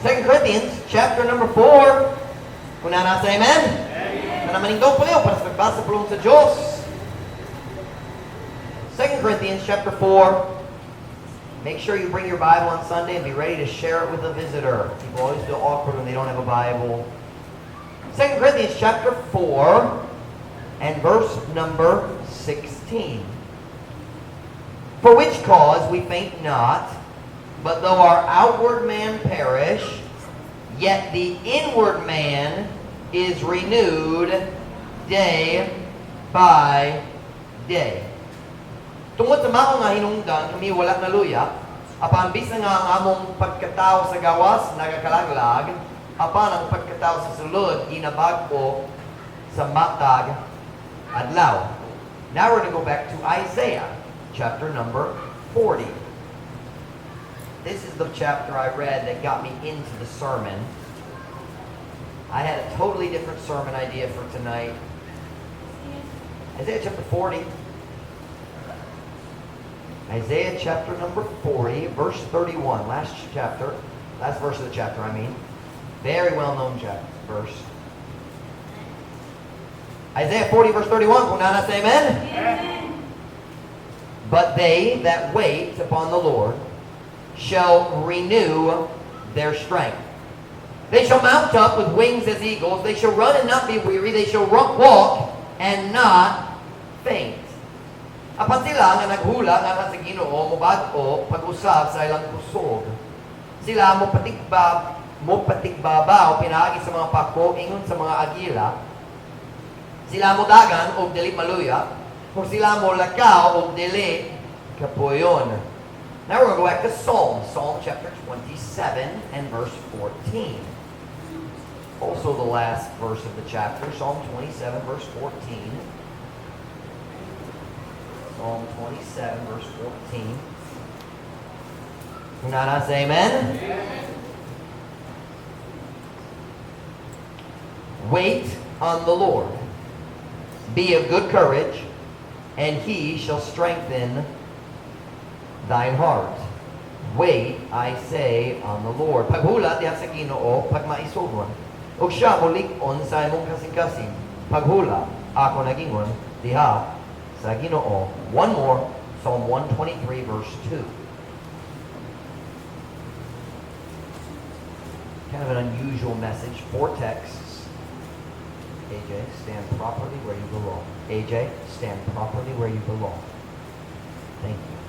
2 Corinthians chapter number 4. Kung naa say amen. Amen. Na naman palihog para sa pagbasa pulong sa Diyos. 2 Corinthians chapter 4. Make sure you bring your Bible on Sunday and be ready to share it with a visitor. People always feel awkward when they don't have a Bible. 2 Corinthians chapter 4 and verse number 16. "For which cause we faint not, but though our outward man perish, yet the inward man is renewed day by day." Tungod sa mao nga hinungdan, kami wala naluya, apan bisan nga ang among pagkatao sa gawas nagakalaglag, apan ang pagkatao sa sulod ginabag-o sa matag adlaw. Now we're going to go back to Isaiah, chapter number 40. This is the chapter I read that got me into the sermon. I had a totally different sermon idea for tonight. Isaiah chapter 40. Isaiah chapter number 40, verse 31. Last chapter. Last verse of the chapter, I mean. Very well known chapter, verse. Isaiah 40, verse 31. Kung naa say amen. Amen. "But they that wait upon the Lord shall renew their strength. They shall mount up with wings as eagles. They shall run and not be weary. They shall walk and not faint." Apan sila nga naghula nga sa Ginoo mobag-o pag-usab sa ilang kusog. Sila mo patigbabaw pinaagi sa mga pako ingon sa mga agila. Sila mo dagan og dili maluya, ug sila mo lakaw og dili kapuyon. Now we're going to go back to Psalm, Psalm chapter 27 and verse 14. Also the last verse of the chapter, Psalm 27, verse 14. Psalm 27, verse 14. Kung naa say amen. Amen. "Wait on the Lord. Be of good courage, and he shall strengthen thine heart. Wait, I say, on the Lord." Paghula diha sa Ginoo, pagmaisugon. Ug siya mulig-on sa imong kasing-kasing. Paghula, ako nagingon, diha sa Ginoo. One more, Psalm 123, verse 2. Kind of an unusual message. Four texts. AJ, stand properly where you belong. AJ, stand properly where you belong. Thank you.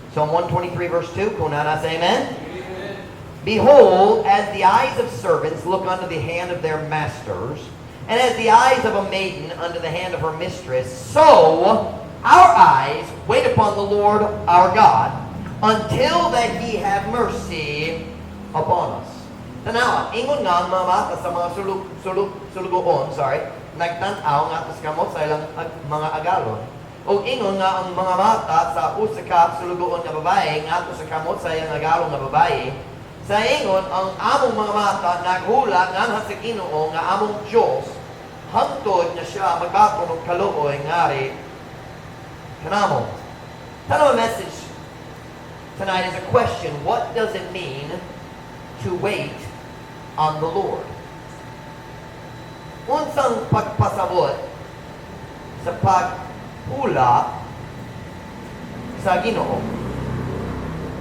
Psalm 123, verse 2. Kung naa say amen. Amen. "Behold, as the eyes of servants look unto the hand of their masters, and as the eyes of a maiden unto the hand of her mistress, so our eyes wait upon the Lord our God, until that he have mercy upon us." Tanawa, ingon nga ang mga mata sa mga sulugoon, sorry, nagtan-aw ngadto sa kamot sa ilang mga agalon. O ingon nga ang mga mata sa usa ka sulugoon nga babae ngadto sa kamot sa iyang agalon nga babae, sa ingon ang among mga mata naghula nganha sa Ginoo nga among Dios hangtod nga siya magbaton og kaluoy ngari kanamo. Title of the message tonight is a question. What does it mean to wait on the Lord? Unsang pagpasabot sa paghula sa Ginoo?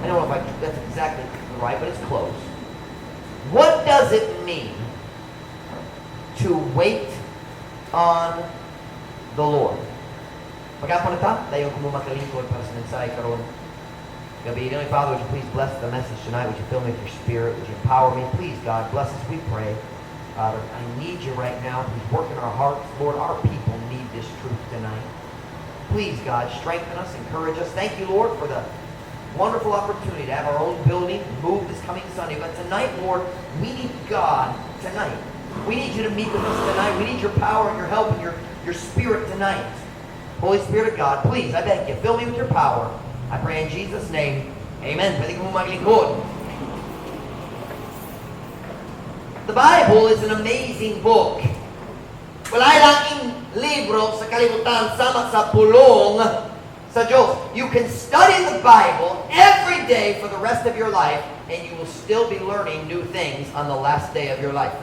I don't know if that's exactly right, but it's close. What does it mean to wait on the Lord? Pag-ampo na ta, dayon ko mo makalingkod para sa mensahe karon gabii. Heavenly Father, would you please bless the message tonight? Would you fill me with your Spirit? Would you empower me? Please, God, bless us, we pray. Father, I need you right now. Please work in our hearts. Lord, our people need this truth tonight. Please, God, strengthen us, encourage us. Thank you, Lord, for the wonderful opportunity to have our own building, move this coming Sunday. But tonight, Lord, we need God tonight. We need you to meet with us tonight. We need your power and your help and your Spirit tonight. Holy Spirit of God, please, I beg you, fill me with your power. I pray in Jesus' name. Amen. Pwede ko maglingkod. The Bible is an amazing book. Walay laing libro sa kalibutan sama sa pulong Sa Diyos. You can study the Bible every day for the rest of your life and you will still be learning new things on the last day of your life.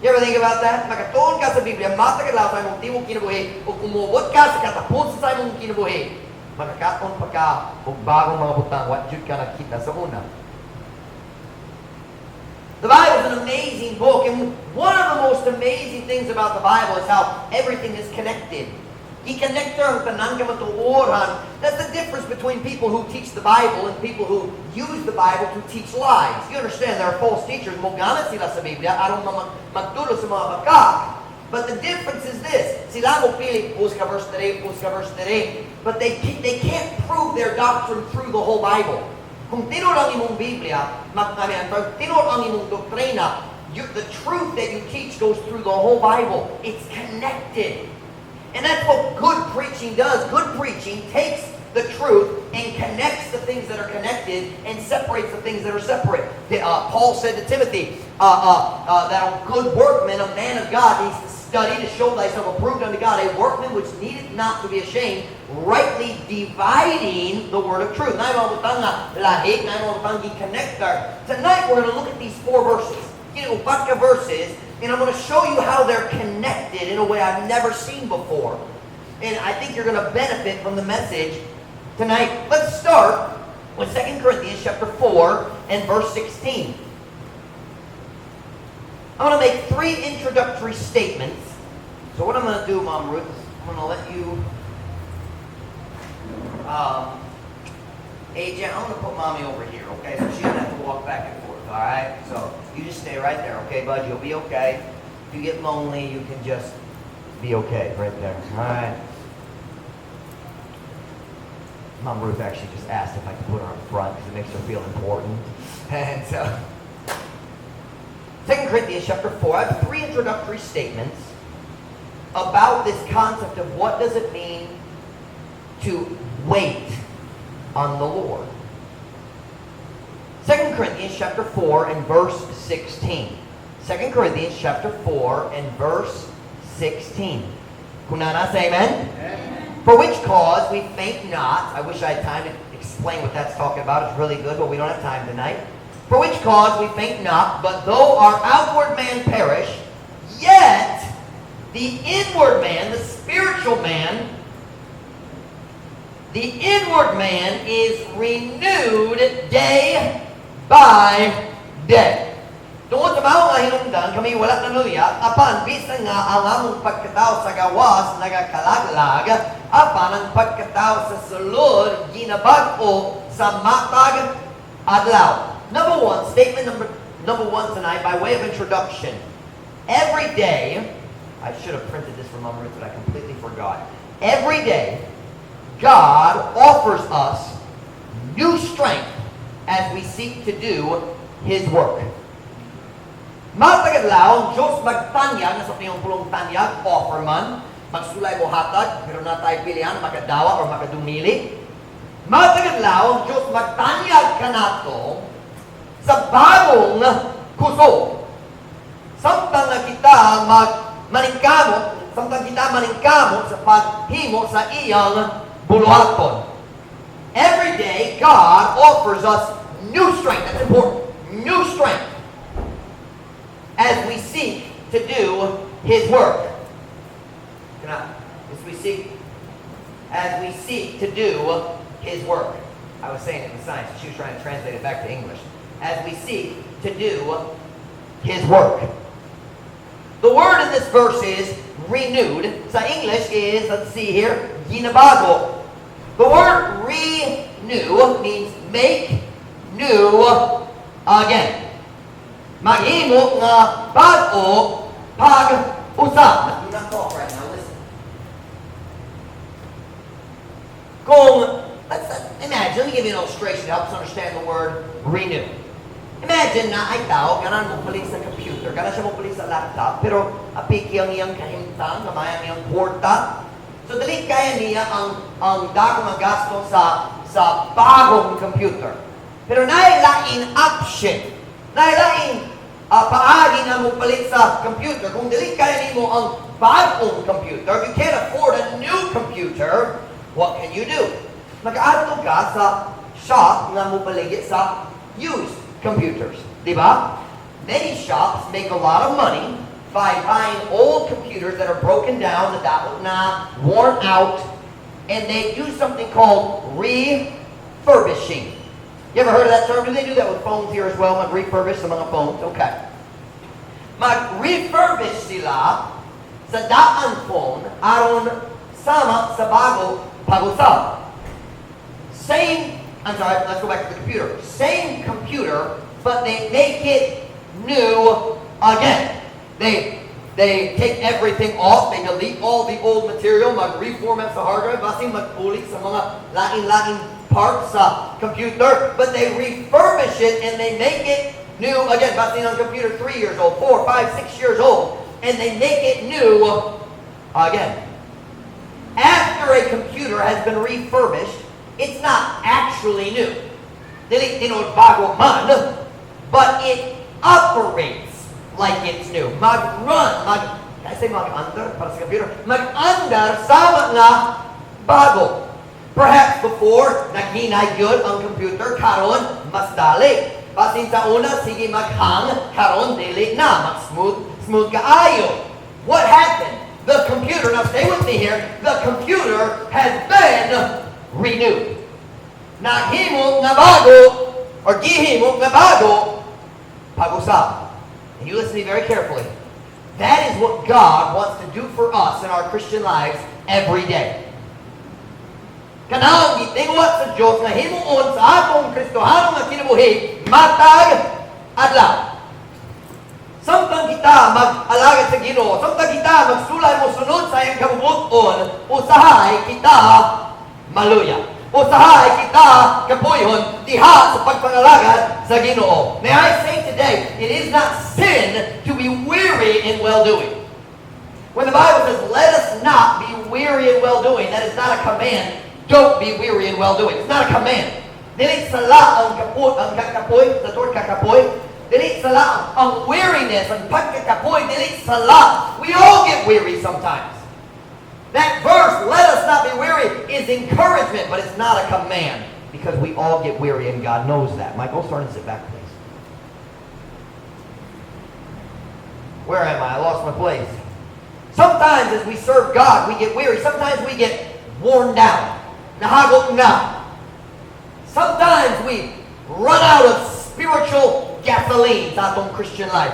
You ever think about that? Makatuon ka sa Biblia, matag adlaw sa imong tibuok kinabuhi, ug umubot ka sa katapusan sa imong kinabuhi, makakaon pa ka og bagong mga butang, wa jud ka nakita sa una. The Bible is an amazing book, and one of the most amazing things about the Bible is how everything is connected. I-connector ang tanan kamatuoran. That's the difference between people who teach the Bible and people who use the Bible to teach lies. You understand, there are false teachers. Mogamit sila sa Biblia aron magtudlo sa mga bakak. But the difference is this. Sila mo pili, usa ka verse diri, usa ka verse diri. But they can't prove their doctrine through the whole Bible. Kung tinuod ang imong Biblia, I mean, kung tinuod ang imong doktrina, the truth that you teach goes through the whole Bible. It's connected. And that's what good preaching does. Good preaching takes the truth and connects the things that are connected and separates the things that are separate. Paul said to Timothy that a good workman, a man of God, needs to study to show thyself approved unto God, a workman which needeth not to be ashamed, rightly dividing the word of truth. Naay mga butang nga lahi, naay mga butang gi-connector. Tonight we're going to look at these four verses. Upat ka verses, and I'm going to show you how they're connected in a way I've never seen before. And I think you're going to benefit from the message tonight. Let's start with 2 Corinthians chapter 4 and verse 16. I'm going to make three introductory statements. So what I'm going to do, Mom Ruth, is I'm going to let you, AJ, I'm going to put Mommy over here, okay? So she doesn't have to walk back and forth, all right? So you just stay right there, okay, bud? You'll be okay. If you get lonely, you can just be okay right there, all right? Mom Ruth actually just asked if I could put her up front because it makes her feel important. And so, 2 Corinthians chapter 4, I have three introductory statements about this concept of what does it mean to wait on the Lord. 2 Corinthians chapter 4 and verse 16. 2 Corinthians chapter 4 and verse 16. Kung naa na, say amen. Amen. "For which cause we faint not." I wish I had time to explain what that's talking about. It's really good, but we don't have time tonight. "For which cause we faint not, but though our outward man perish, yet the inward man, the spiritual man, the inward man is renewed day by day." Tungod sa mao nga hinungdan, kami wala naluya, apan bisan nga ang among pagkatao sa gawas nagakalaglag, apan ang pagkatao sa sulod ginabag-o sa matag adlaw. Number one, statement number one tonight by way of introduction. Every day, I should have printed this for Mom Ruth, but I completely forgot. Every day, God offers us new strength as we seek to do His work. Matag adlaw, ang Diyos magtanyag, nasa iyong pulong tanyag, offer man, magsulay mo hatag, pero naa tay pilihan, makadawa or makadumili. Matag adlaw, ang Diyos magtanyag kanato sa bagong kusog. Samtang na kita mag maningkamot, samtang kita maningkamot sa paghimo sa iyang buluhaton. Every day, God offers us new strength. That's important. New strength as we seek to do His work. As we seek to do His work. I was saying it in signs. She was trying to translate it back to English. As we seek to do His work. The word in this verse is "renewed." Sa English is, let's see here, ginabago. The word "renew" means make new again. Maghimo nga bag-o pag-usab. Do not talk right now, listen. Kung, let's imagine, let me give you an illustration to help us understand the word "renew." Imagine naay tao, ganahan mo palit sa computer, ganahan siya mo palit sa laptop, pero apiki ang iyang kahimtang, gamay ang iyang kwarta. So dili kaya niya ang dako nga gasto sa bagong computer. Pero naay lain option. Naay lain paagi nga mo palit sa computer. Kung dili kaya nimo ang bagong computer, if you can't afford a new computer, What can you do? Mag-adto ka sa shop nga mobaligya sa used computers. Di ba? Many shops make a lot of money by buying old computers that are broken down, nadaot na, worn out, and they do something called refurbishing. You ever heard of that term? Do they do that with phones here as well? Mag-refurbish sa mga phones? Okay. Mag-refurbish sila sa daang phone aron sama sa bago pag-usab. Same, I'm sorry, let's go back to the computer. Same computer, but they make it new again. They take everything off, they delete all the old material, mag-reformat sa hard drive, basin magpuli sa mga lain-lain parts sa computer, but they refurbish it and they make it new again. Basin ang computer 3 years old, 4, 5, 6 years old, and they make it new again. After a computer has been refurbished, it's not actually new. Dili tinuod bago man, but it operates like it's new. Mag-run, can I say mag-andar para sa computer? Mag-andar sama nga bago. Perhaps before, naghinay gyud ang computer, karon mas dali. Basin sa una, sige maghang, karon dili na, mag-smooth, smooth kaayo. What happened? The computer, now stay with me here, the computer has been renewed. Naghimo nga bago, or gihimo nga bago, pag-usab. And you listen to me very carefully. That is what God wants to do for us in our Christian lives every day. Kanang gitinguha sa Diyos nga himuon sa atong Kristohano nga kinabuhi matag adlaw. Samtang kita mag-alagad sa Ginoo, samtang kita magsulay mo sunod sa iyang kabubut-on, usahay kita maluya. Usahay kita kapuyhon diha sa pagpangalagad sa Ginoo. May I say today, it is not sin to be weary in well-doing. When the Bible says, "Let us not be weary in well-doing," that is not a command. Don't be weary in well-doing. It's not a command. Dili sala ang kapoy, ang kakapoy, sa tuod kakapoy. Dili sala ang weariness, ang pagkakapoy, dili sala. We all get weary sometimes. That verse, "Let us not be weary," is encouragement, but it's not a command. Because we all get weary and God knows that. Michael, start and sit back, please. Where am I? I lost my place. Sometimes as we serve God, we get weary. Sometimes we get worn down. Nahagok na. Sometimes we run out of spiritual gasoline sa atong Christian life.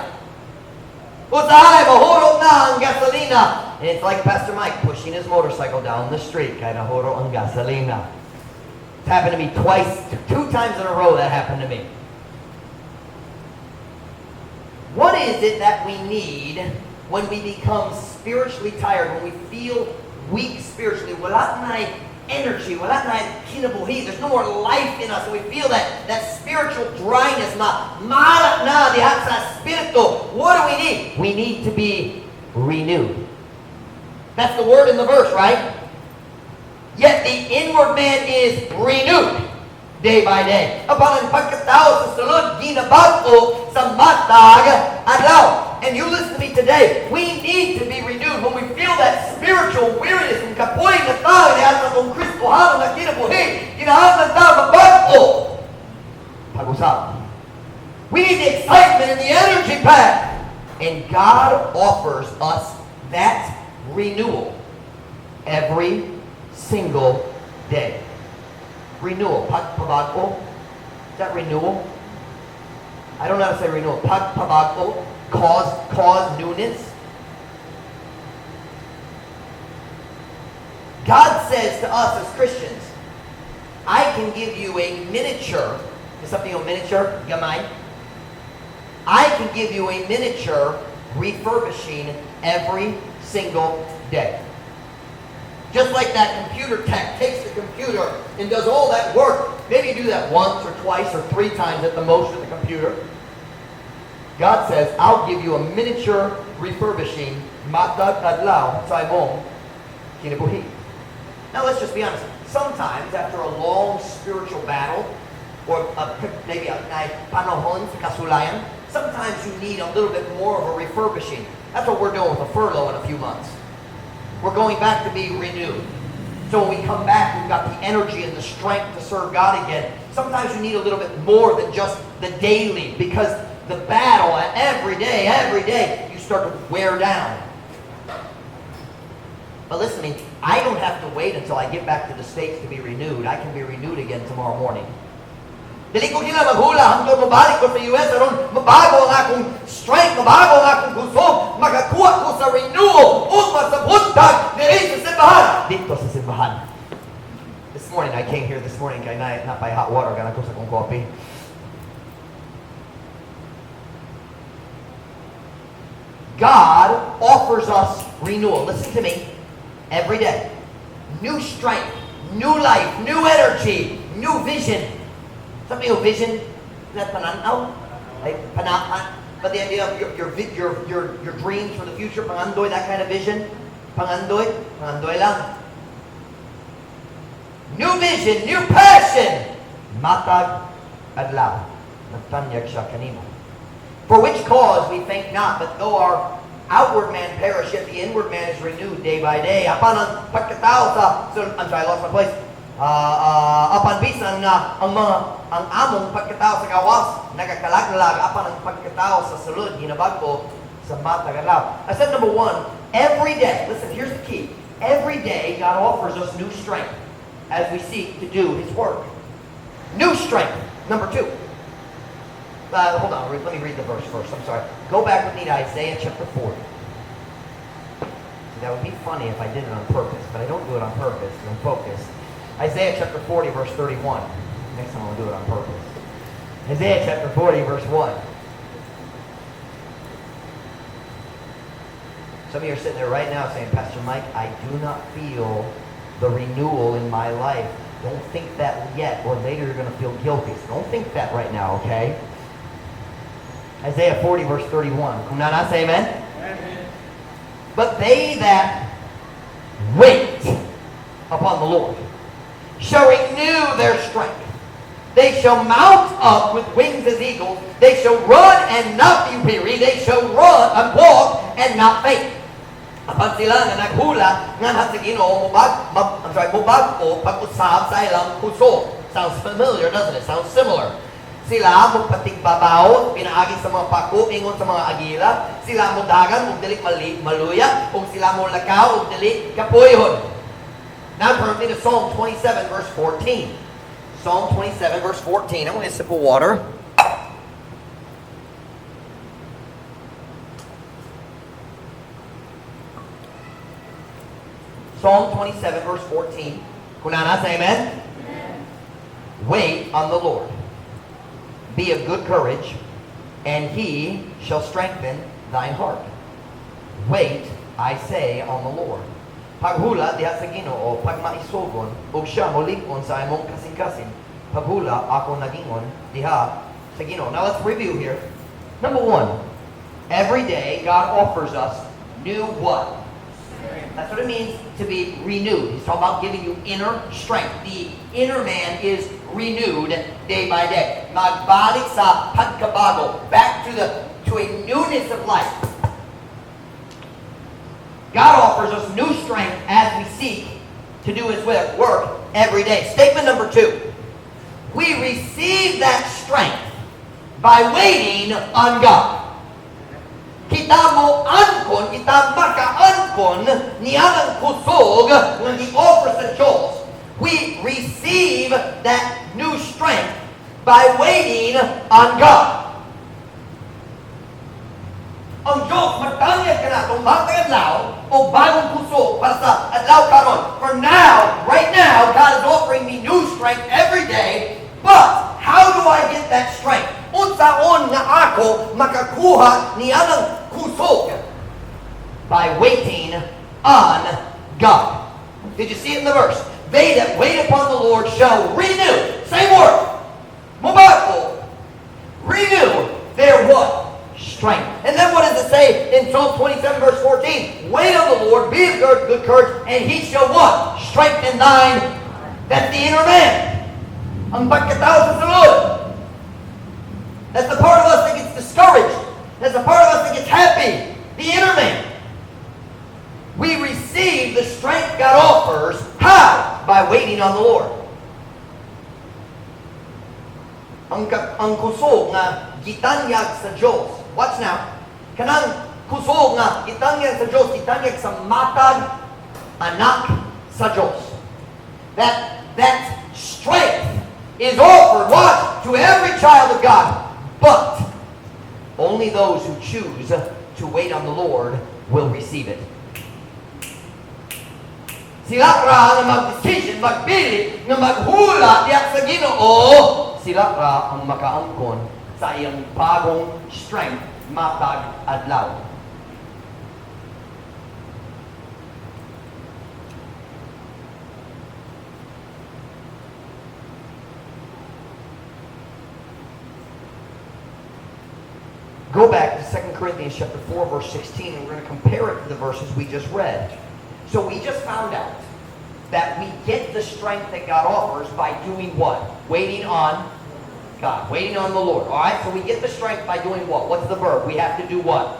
Usahay, mahurot na ang gasolina. And it's like Pastor Mike pushing his motorcycle down the street. Kaya nahurot ang gasolina. It's happened to me twice, two times in a row that happened to me. What is it that we need when we become spiritually tired, when we feel weak spiritually? Wala na energy, wala na kinabuhi. There's no more life in us. And we feel that spiritual dryness, ma malat na diha sa espiritu. What do we need? We need to be renewed. That's the word in the verse, right? Yet the inward man is renewed day by day. Apan ang pagkatao sa sulod, ginabag-o sa matag adlaw. And you listen to me today, we need to be renewed when we feel that spiritual weariness kung kapoy na tao, diha sa atong Kristohano na kinabuhi, kinahanglan ta mabag-o. Pag-usab. We need the excitement and the energy back. And God offers us that renewal every single day. Renewal. Pagpabag-o. Is that renewal? I don't know how to say renewal. Pagpabag-o. Cause newness. God says to us as Christians, "I can give you a miniature." Is something a miniature? Gamay. I can give you a miniature refurbishing every single day. Just like that computer tech takes the computer and does all that work. Maybe you do that once or twice or three times at the most with the computer. God says, "I'll give you a miniature refurbishing matag adlaw sa imong kinabuhi." Now let's just be honest. Sometimes after a long spiritual battle, or maybe a panahon sa kasulayan, sometimes you need a little bit more of a refurbishing. That's what we're doing with the furlough in a few months. We're going back to be renewed. So when we come back, we've got the energy and the strength to serve God again. Sometimes you need a little bit more than just the daily, because the battle every day, you start to wear down. But listen to me, I don't have to wait until I get back to the States to be renewed. I can be renewed again tomorrow morning. Dili ko kinahanglan maghula hangtod mobalik ko sa US aron mabago ang akong strength, mabago ang akong kusog, makakuha ko sa renewal ugma sa buntag diri sa simbahan. Didto sa simbahan. This morning, I came here this morning kay naa pa'y hot water, ganahan ko sa akong coffee. God offers us renewal. Listen to me. Every day. New strength, new life, new energy, new vision. Some of you vision, is that pananaw? Like but the idea of your dreams for the future, pangandoy, that kind of vision. Pangandoy, pangandoy lang. New vision, new passion. Matag adlaw. Nagtanyag siya kanimo. For which cause we faint not, but though our outward man perish, yet the inward man is renewed day by day. Apan ang pagkatao sa, so, I'm sorry, I lost my place. Apan bisan nga ang mga ang among pagkatao sa gawas nagakalaglag, apan ang pagkatao sa sulod ginabag-o sa matag adlaw. I said number one, every day. Listen, here's the key. Every day God offers us new strength as we seek to do His work. New strength. Number two. Hold on, let me read the verse first. I'm sorry. Go back with me to Isaiah chapter 40. See, that would be funny if I did it on purpose, but I don't do it on purpose. I'm focused. Isaiah chapter 40, verse 31. Next time I'll do it on purpose. Isaiah chapter 40, verse 1. Some of you are sitting there right now saying, "Pastor Mike, I do not feel the renewal in my life." Don't think that yet, or later you're going to feel guilty. So don't think that right now, okay? Isaiah 40, verse 31. Kung naa na, say amen. Amen. But they that wait upon the Lord shall renew their strength. They shall mount up with wings as eagles. They shall run and not be weary. They shall run and walk and not faint. Apan sila nga naghula nganha sa Ginoo mubag, mab, I'm sorry, mubag-o pag-usab sa ilang kusog. Sounds familiar, doesn't it? Sounds similar. Sila mopatigbabaw pinaagi sa mga pako ingon sa mga agila. Sila modagan ug dili maluya, ug sila molakaw ug dili kapuyon. Now turn with me to Psalm 27 verse 14. Psalm 27 verse 14. I want a sip of water. Psalm 27 verse 14. Kung naa na, say amen. Amen. Wait on the Lord. Be of good courage, and he shall strengthen thine heart. Wait, I say, on the Lord. Paghula diha sa Ginoo, pagmaisugon, ug siya molig-on sa imong kasing-kasing. Paghula ako nagingon diha sa Ginoo. Now let's review here. Number one, every day God offers us new what? That's what it means to be renewed. He's talking about giving you inner strength. The inner man is renewed day by day. Magbalik sa pagkabago, back to a newness of life. God offers us new strength as we seek to do His work every day. Statement number two. We receive that strength by waiting on God. Kita mo angkon, kita makaangkon niyanang kusog nga gi-offer sa Diyos. We receive that new strength by waiting on God. Ang Diyos magtanyag kanato matag adlaw og bagong kusog para sa adlaw karon. For now, right now, God is offering me new strength every day. But how do I get that strength? Unsaon nga ako makakuha niyanang kusog? By waiting on God. Did you see it in the verse? They that wait upon the Lord shall renew. Same word. Mubag-o. Renew their what? Strength. And then what does it say in Psalm 27 verse 14? Wait on the Lord, be of good courage, and he shall what? Strengthen thine. That's the inner man. Ang pagkatao sa sulod. That's the part of us that gets discouraged. That's the part of us that gets happy. The inner man. We receive the strength God offers. How? By waiting on the Lord. Ang kusog nga gitanyag sa Diyos. Watch now. Kanang kusog nga gitanyag sa Diyos, gitanyag sa matag anak sa Diyos. That strength is offered, what? To every child of God. But only those who choose to wait on the Lord will receive it. Sila ra nga mag-decision, magpili, nga maghula diha sa Ginoo, sila ra ang makaangkon sa iyang bagong strength matag adlaw. Go back to 2 Corinthians chapter 4, verse 16, and we're going to compare it to the verses we just read. So we just found out that we get the strength that God offers by doing what? Waiting on God. Waiting on the Lord. All right? So we get the strength by doing what? What's the verb? We have to do what?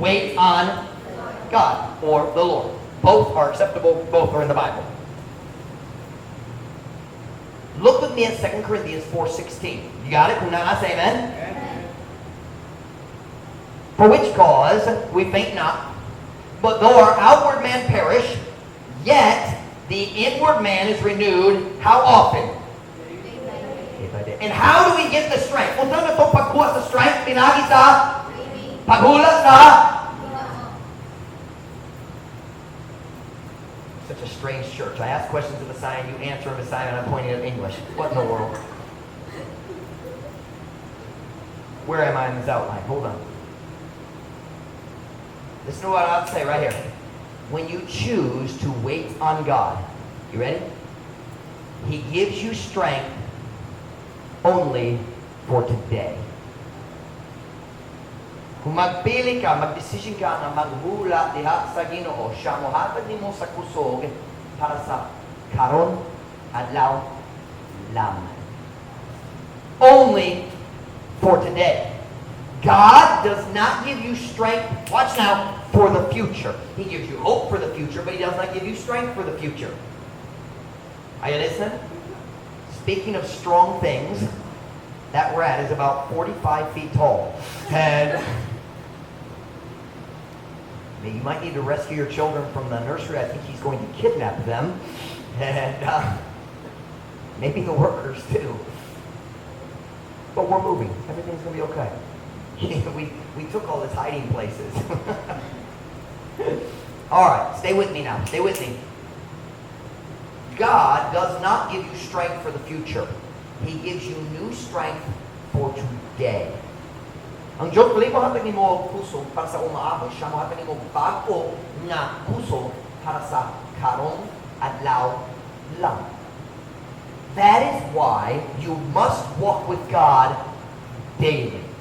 Wait on God or the Lord. Both are acceptable. Both are in the Bible. Look with me at 2 Corinthians 4:16. You got it? Kung naa, say amen. Amen. For which cause we faint not, but though our outward man perish, yet the inward man is renewed how often? Day by day. And how do we get the strength? Unsa na itong pagkuha sa strength? Pinaagi sa paghula sa. Such a strange church. I ask questions of Visayan, you answer in Visayan, and I'm pointing at English. What in the world? Where am I in this outline? Hold on. Listen to what I have to say right here. When you choose to wait on God, you ready? He gives you strength only for today. Kung magpili ka, magdesisyon ka na maghula diha sa Ginoo, siya mohatag nimo sa kusog para sa karon adlaw lang. Only for today. God does not give you strength, watch now, for the future. He gives you hope for the future, but He does not give you strength for the future. Are you listening? Speaking of strong things, that rat is about 45 feet tall. And you might need to rescue your children from the nursery. I think he's going to kidnap them. And maybe the workers too. But we're moving. Everything's going to be okay. We took all his hiding places. All right, stay with me now. Stay with me. God does not give you strength for the future. He gives you new strength for today. Ang Diyos, dili mohatag nimo og kusog para sa umaabot, siya mohatag nimo bag-o nga kusog para sa karong adlaw lang. That is why you must walk with God daily.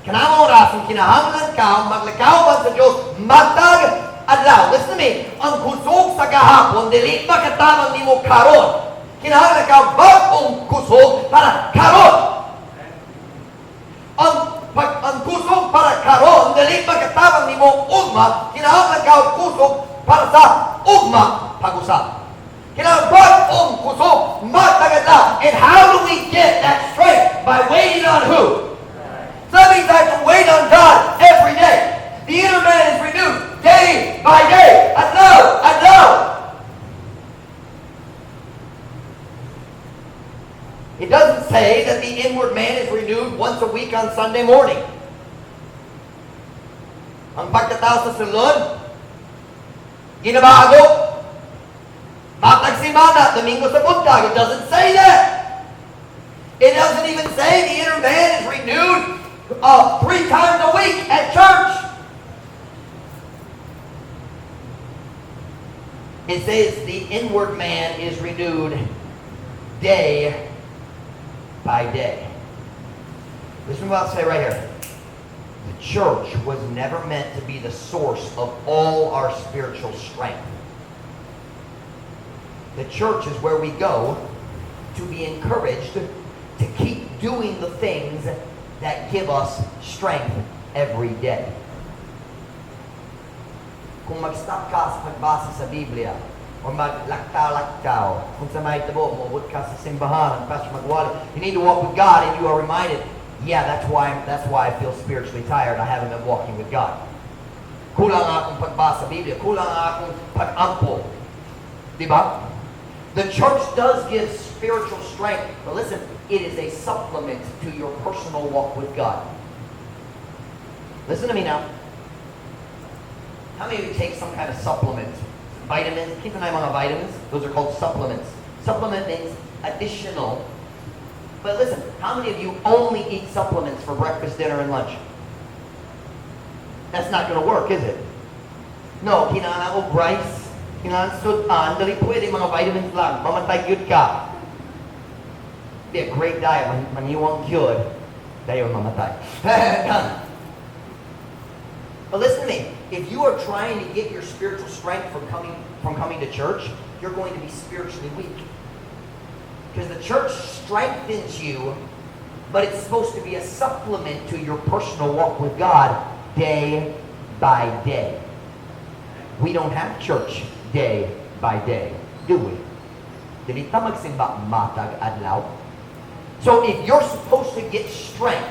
Kanang oras, kinahanglan ka, maglakaw ba sa Diyos, matag adlaw. Listen to me, ang kusog sa gahapon, dili makatabang nimo karon. Kinahanglan ka bag-ong kusog para karon. Ang kusog para karon, dili makatabang nimo ugma, kinahanglan ka kusog para sa ugma pag-usab. Kinahanglan bag-ong kusog matag adlaw. And how do we get that strength? By waiting on who? So that means I have to wait on God every day. The inner man is renewed day by day. Adlaw, adlaw. It doesn't say that the inward man is renewed once a week on Sunday morning. Ang pagkatao sa sulod, ginabago. Matag simana, Domingo sa buntag. It doesn't say that. It doesn't even say the inner man is renewed three times a week at church. It says the inward man is renewed day by day. Listen to what I'll say right here. The church was never meant to be the source of all our spiritual strength. The church is where we go to be encouraged to keep doing the things that give us strength every day. Kung mag-stop ka sa pagbasa sa Biblia, Or maglaktaw-laktaw. Kung sa may tabo, moabot ka sa simbahan, ang pastor magwali. You need to walk with God and you are reminded, yeah, that's why I feel spiritually tired. I haven't been walking with God. Kulang akong pagbasa sa Biblia. Kulang akong pag-ampo. Di ba? The church does give spiritual strength, but listen, it is a supplement to your personal walk with God. Listen to me now. How many of you take some kind of supplement? Vitamins? Keep an eye on mga vitamins. Those are called supplements. Supplement means additional. But listen, how many of you only eat supplements for breakfast, dinner, and lunch? That's not going to work, is it? No, kinahanglan og rice, kinahanglan sud-an, dili pwede mga vitamins lang, mamatay gyud ka. Be a great diet, maniwang gyud, dayon mamatay. But listen to me, if you are trying to get your spiritual strength from coming to church, you're going to be spiritually weak. Because the church strengthens you, but it's supposed to be a supplement to your personal walk with God day by day. We don't have church day by day, do we? Dili ta magsimba matag adlaw. So if you're supposed to get strength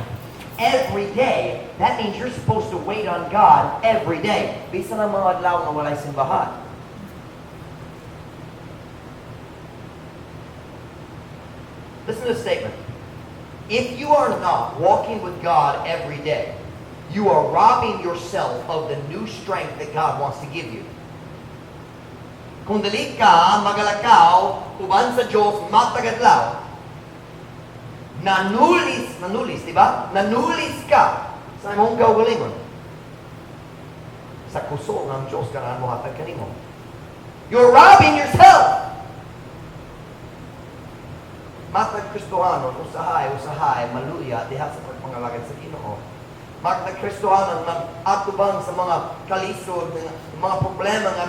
every day, that means you're supposed to wait on God every day. Bisan ang mga adlaw nga walay simbahan. Listen to this statement. If you are not walking with God every day, you are robbing yourself of the new strength that God wants to give you. Kung dili ka magalakaw uban sa Diyos matag adlaw, nanulis, nanulis, di ba? Nanulis ka sa imong kaugalingon. Sa kusog ng Diyos ganahan mohatag kanimo. You're robbing yourself. Matag Kristohanon, usahay, usahay, maluya, diha sa pagpangalagad sa Ginoo. Matag Kristohanon, mag-atubang sa mga kalisod, mga problema nga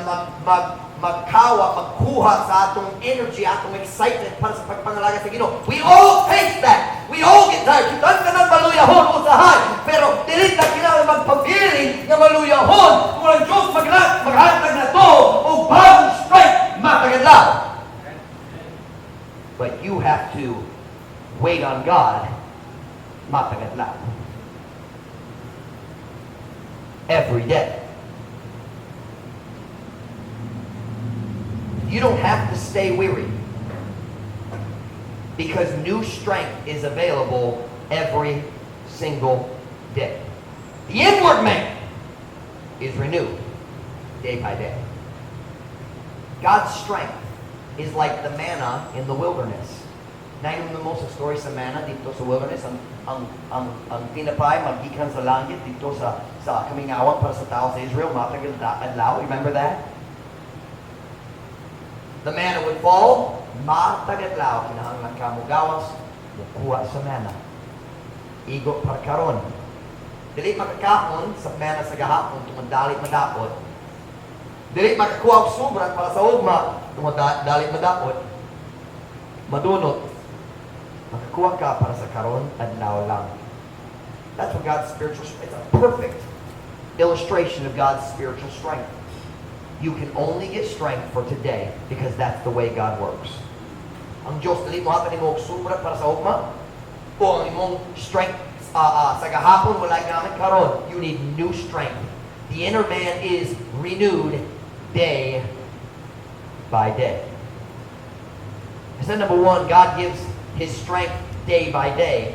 magkawa, magkuha sa atong energy, atong excitement para sa pagpangalagad sa Ginoo. We all face that. We all get tired. Kitang tanan maluyahon usahay. Pero dili ta kinahanglan magpabilin nga maluyahon kung ang Diyos maghatag nato og bagong strength matag adlaw. But you have to wait on God matag adlaw. Every day. You don't have to stay weary because new strength is available every single day. The inward man is renewed day by day. God's strength is like the manna in the wilderness. Nahinumdom mo sa story sa manna didto sa wilderness, ang tinapay magikan sa langit didto sa kamingawan para sa tao sa Israel, matag adlaw. Remember that? The manna would fall, matag adlaw, kinahanglan ka mogawas, mukuha sa manna. Igo para karon. Dili makakaon sa manna sa gahapon tungod dali madaot. Dili makakuha og sobra para sa ugma tungod dali madaot. Madunot. Makakuha ka para sa karon adlaw lang. That's what God's spiritual strength. It's a perfect illustration of God's spiritual strength. You can only get strength for today because that's the way God works. Ang Diyos, dili mohatag nimo og sobra para sa ugma o ang imong strength sa gahapon wala gamit karon. You need new strength. The inner man is renewed day by day. I said number one, God gives his strength day by day.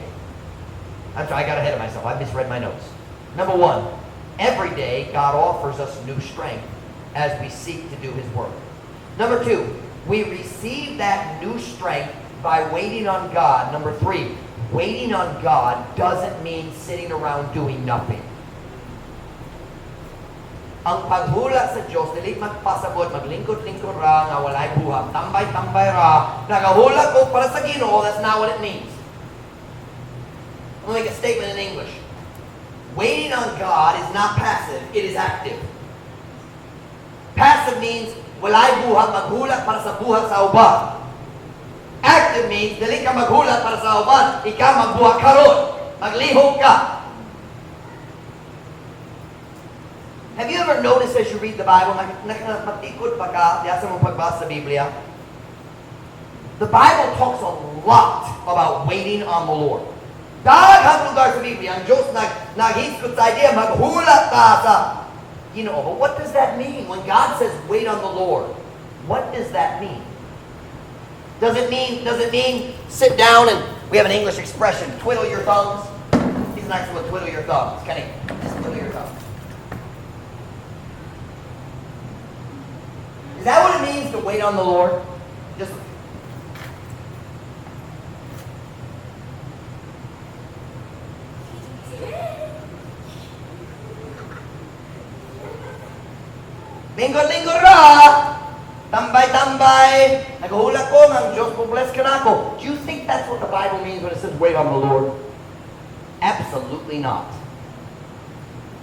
I'm sorry, I got ahead of myself. I misread my notes. Number one, every day God offers us new strength as we seek to do his work. Number two, we receive that new strength by waiting on God. Number three, waiting on God doesn't mean sitting around doing nothing. Ang paghula sa Diyos, dili magpasabot, maglingkod-lingkod ra, nga walay buhat, tambay-tambay ra, nagahula ko para sa Ginoo, that's not what it means. I'm going to make a statement in English. Waiting on God is not passive, it is active. Passive means walay buhat, maghula para sa buhat sa uban. Active means dili ka maghula para sa uban, ikaw magbuhat karon. Maglihok ka. Have you ever noticed as you read the Bible, nakamatikod ba ka diha sa imong pagbasa sa Biblia? The Bible talks a lot about waiting on the Lord. Daghang lugar sa Biblia, ang Diyos naghisgot sa idea, maghulat ta sa Ginoo. But what does that mean? When God says wait on the Lord, what does that mean? Does it mean sit down and, we have an English expression, twiddle your thumbs? He's nice to twiddle your thumbs. Kenny, just twiddle your thumbs. Is that what it means to wait on the Lord? Just lingkod-lingkod ra. Tambay-tambay. Naghulat ko ng Diyos mo bless ka na ako. Do you think that's what the Bible means when it says wait on the Lord? Absolutely not.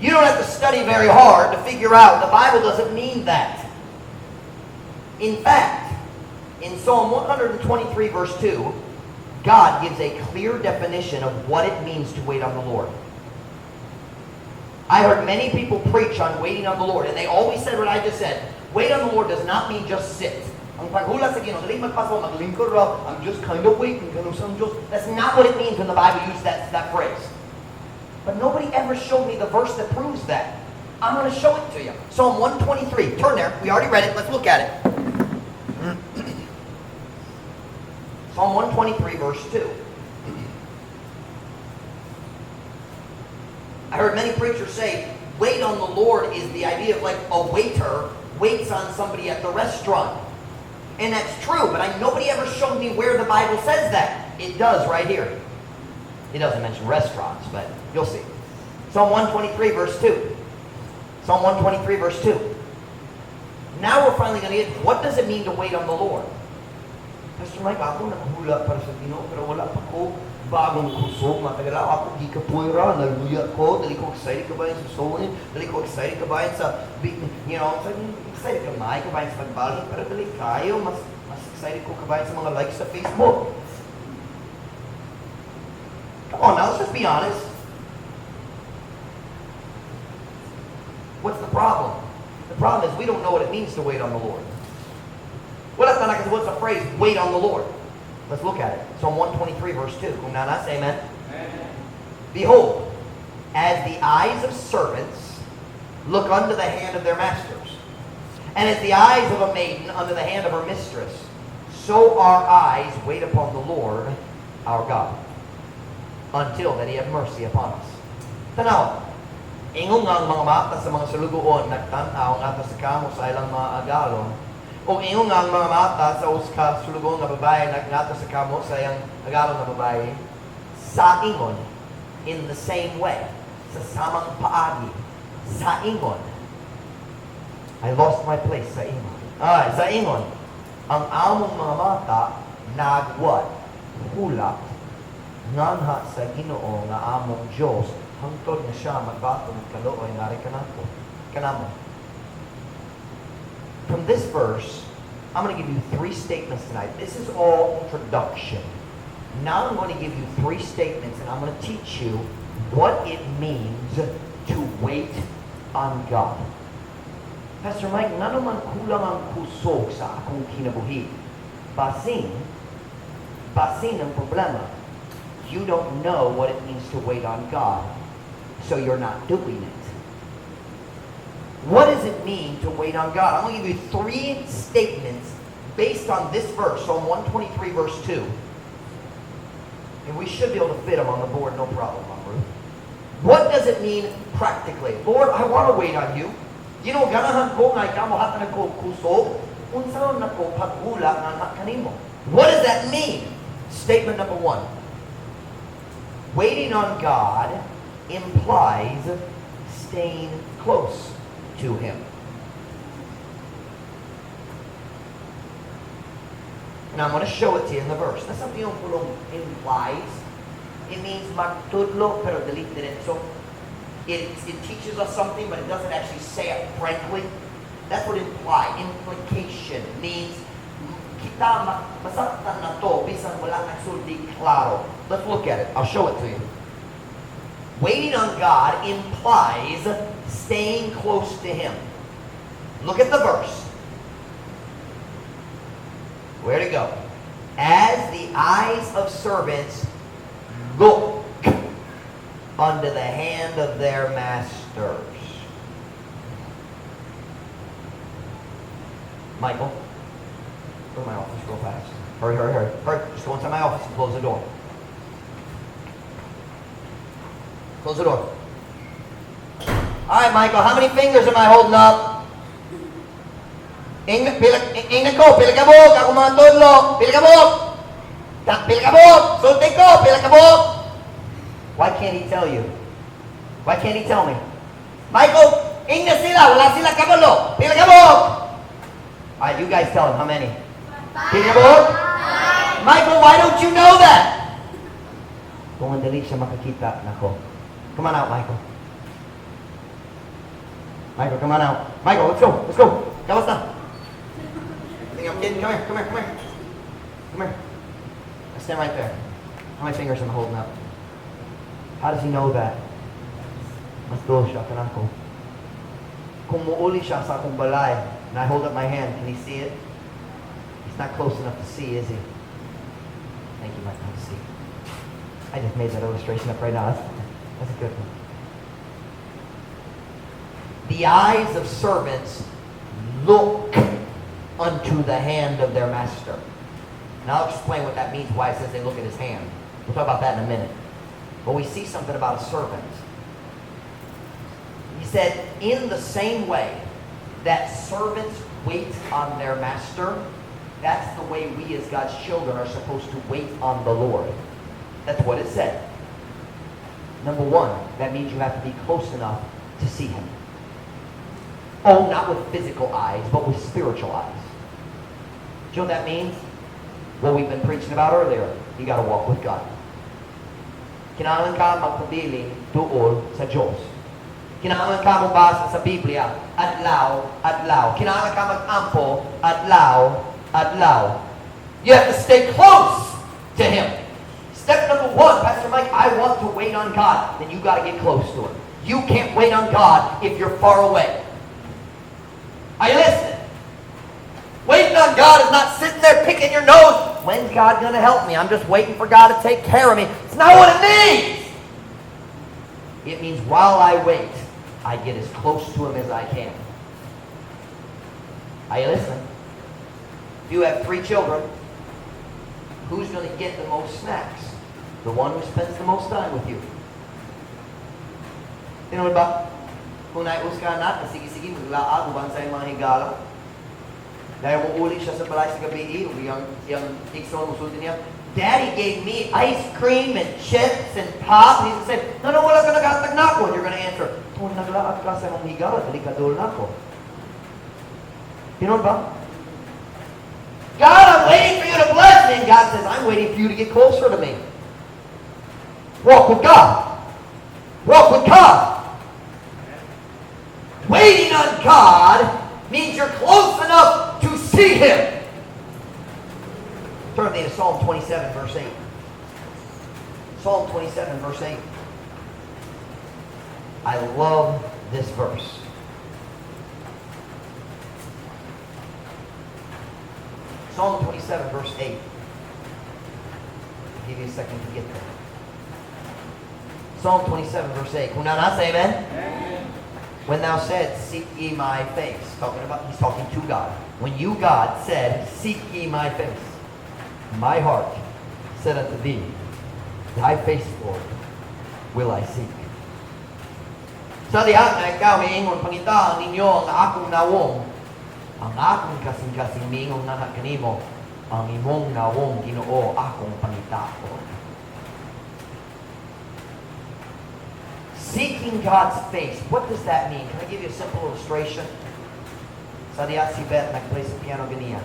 You don't have to study very hard to figure out the Bible doesn't mean that. In fact, in Psalm 123 verse 2, God gives a clear definition of what it means to wait on the Lord. I heard many people preach on waiting on the Lord, and they always said what I just said. Wait on the Lord does not mean just sit. Ang paghulat sa Ginoo, dili magpaso, maglingkod ra, I'm just kind of waiting, kanus-a ang Diyos. That's not what it means when the Bible uses that phrase. But nobody ever showed me the verse that proves that. I'm going to show it to you. Psalm 123. Turn there. We already read it. Let's look at it. Psalm 123, verse 2. I heard many preachers say, wait on the Lord is the idea of like a waiter waits on somebody at the restaurant. And that's true, but nobody ever showed me where the Bible says that. It does right here. It doesn't mention restaurants, but you'll see. Psalm 123, verse 2. Psalm 123, verse 2. Now we're finally going to get, what does it mean to wait on the Lord? Pastor Mike, ako naghula para sa Ginoo, pero wala pa ko bagong kusog, matagal ako gikapoy ra, naluya ko, dili ko excited kabahin sa sewing, dili ko excited kabahin sa, excited ka may kabahin sa pagbalhin, pero dili kayo, mas excited ko kabahin sa mga likes sa Facebook. Come on now, let's just be honest. What's the problem? The problem is we don't know what it means to wait on the Lord. Wala ta nakasabot sa phrase, wait on the Lord. Let's look at it. Psalm 123, verse 2. Kung naa na, say amen. Amen. Behold, as the eyes of servants look unto the hand of their masters, and as the eyes of a maiden unto the hand of her mistress, so our eyes wait upon the Lord our God, until that He have mercy upon us. Tanaw, ingon nga ang mga mata sa mga sulugoon nagtan-aw ngadto sa kamo sa ilang mga agalon, o ingon nga ang mga mata sa usa ka sulugoon nga babae nagngadto sa kamo sa iyang agalon nga babae, sa ingon, in the same way, sa samang paagi, sa ingon. I lost my place sa ingon. Ay, sa ingon, ang among mga mata nagwat, hulat, nganha sa Ginoo nga among Dios hangtod nga siya magbaton og kaluoy ngari kanato. Kanamo. From this verse, I'm going to give you three statements tonight. This is all introduction. Now I'm going to give you three statements, and I'm going to teach you what it means to wait on God. Pastor Mike, ngano man kulang ang kusog sa akong kinabuhi? Basin ang problema. You don't know what it means to wait on God, so you're not doing it. What does it mean to wait on God? I'm going to give you three statements based on this verse, Psalm 123, verse 2. And we should be able to fit them on the board, no problem, Mom Ruth. What does it mean practically? Lord, I want to wait on you. Ganahan ko nga ikaw mohatag ko kusog. Unsaon nako paghula nga kanimo? What does that mean? Statement number one. Waiting on God implies staying close to Him. And I'm going to show it to you in the verse. That's something yung pulong implies. It means magtudlo pero dili diretso. It teaches us something, but it doesn't actually say it frankly. That's what imply. Implication means kita masaktan na to bisan wala nagsulti klaro. Let's look at it. I'll show it to you. Waiting on God implies staying close to Him. Look at the verse. Where to go? "As the eyes of servants look unto the hand of their masters." Michael, go to my office real fast. Hurry, hurry, hurry. Hurry. Just go inside my office and close the door. Close the door. All right, Michael, how many fingers am I holding up? Ingnan ko, pila ka buok, ako mga tudlo, pila ka buok. Pila ka buok, sulti ko, pila ka buok. Why can't he tell you? Why can't he tell me? Michael, ingna sila, wala sila kabalo. Pila ka buok. All right, you guys tell him how many. Pila ka buok? Michael, why don't you know that? Kung ang dali siya makakita nako. Come on out, Michael. Michael, come on out. Michael, let's go. Let's go. Gawas na. Think I'm kidding? Come here, come here, come here. Come here. I stand right there. How many fingers am I holding up? How does he know that? Mas duol siya kanako. Kung muuli siya sa akong balay, and I hold up my hand, can he see it? He's not close enough to see, is he? Thank you, Michael. To see. I just made that illustration up right now. That's a good one. The eyes of servants look unto the hand of their master. Now I'll explain what that means, why it says they look at his hand. We'll talk about that in a minute. But we see something about a servant. He said, in the same way that servants wait on their master, that's the way we as God's children are supposed to wait on the Lord. That's what it said. Number one, that means you have to be close enough to see him. Oh, not with physical eyes, but with spiritual eyes. Do you know what that means? What we've been preaching about earlier. You got to walk with God. Kinahanglan ka magpabilin duol sa Diyos. Kinahanglan ka mobasa sa Biblia, adlaw, adlaw. Kinahanglan ka mag-ampo, adlaw, adlaw. You have to stay close to Him. Step number one, "Pastor Mike, I want to wait on God." Then you got to get close to Him. You can't wait on God if you're far away. Are you listening? Waiting on God is not sitting there picking your nose. "When's God going to help me? I'm just waiting for God to take care of me." It's not what it means. It means while I wait, I get as close to Him as I can. Are you listening? If you have three children, who's going to get the most snacks? The one who spends the most time with you. Tinuod ba? Kung naay usa ka anak, sige-sige, maglaag, uban sa iyang mga higala. Dahil muuli siya sa balay sa gabi, ug iyang igsoon musulti niya, "Daddy gave me ice cream and chips and pop." And he's gonna say, "No, wala ka naghatag nako." And you're gonna answer, "Kung naglaag ka sa imong higala, dili ka duol nako." Tinuod ba? "God, I'm waiting for you to bless me." And God says, "I'm waiting for you to get closer to me." Walk with God. Walk with God. Waiting on God means you're close enough to see Him. Turn with me to Psalm 27, verse 8. Psalm 27, verse 8. I love this verse. Psalm 27, verse 8. I'll give you a second to get there. Psalm 27, verse 8. Kung naa na, say amen. Amen. "When thou said, 'Seek ye my face.'" He's talking to God. "When you, God, said, 'Seek ye my face, my heart said unto thee, Thy face, Lord, will I seek." Sa diha nga ikaw miingon, "Pangitaa ninyo ang akong nawong," ang akong kasing-kasing miingon nga kanimo, "Ang imong nawong, Ginoo, akong pangitaon." Seeking God's face. What does that mean? Can I give you a simple illustration? Sa diha si Beth nag-play sa piano ganiya.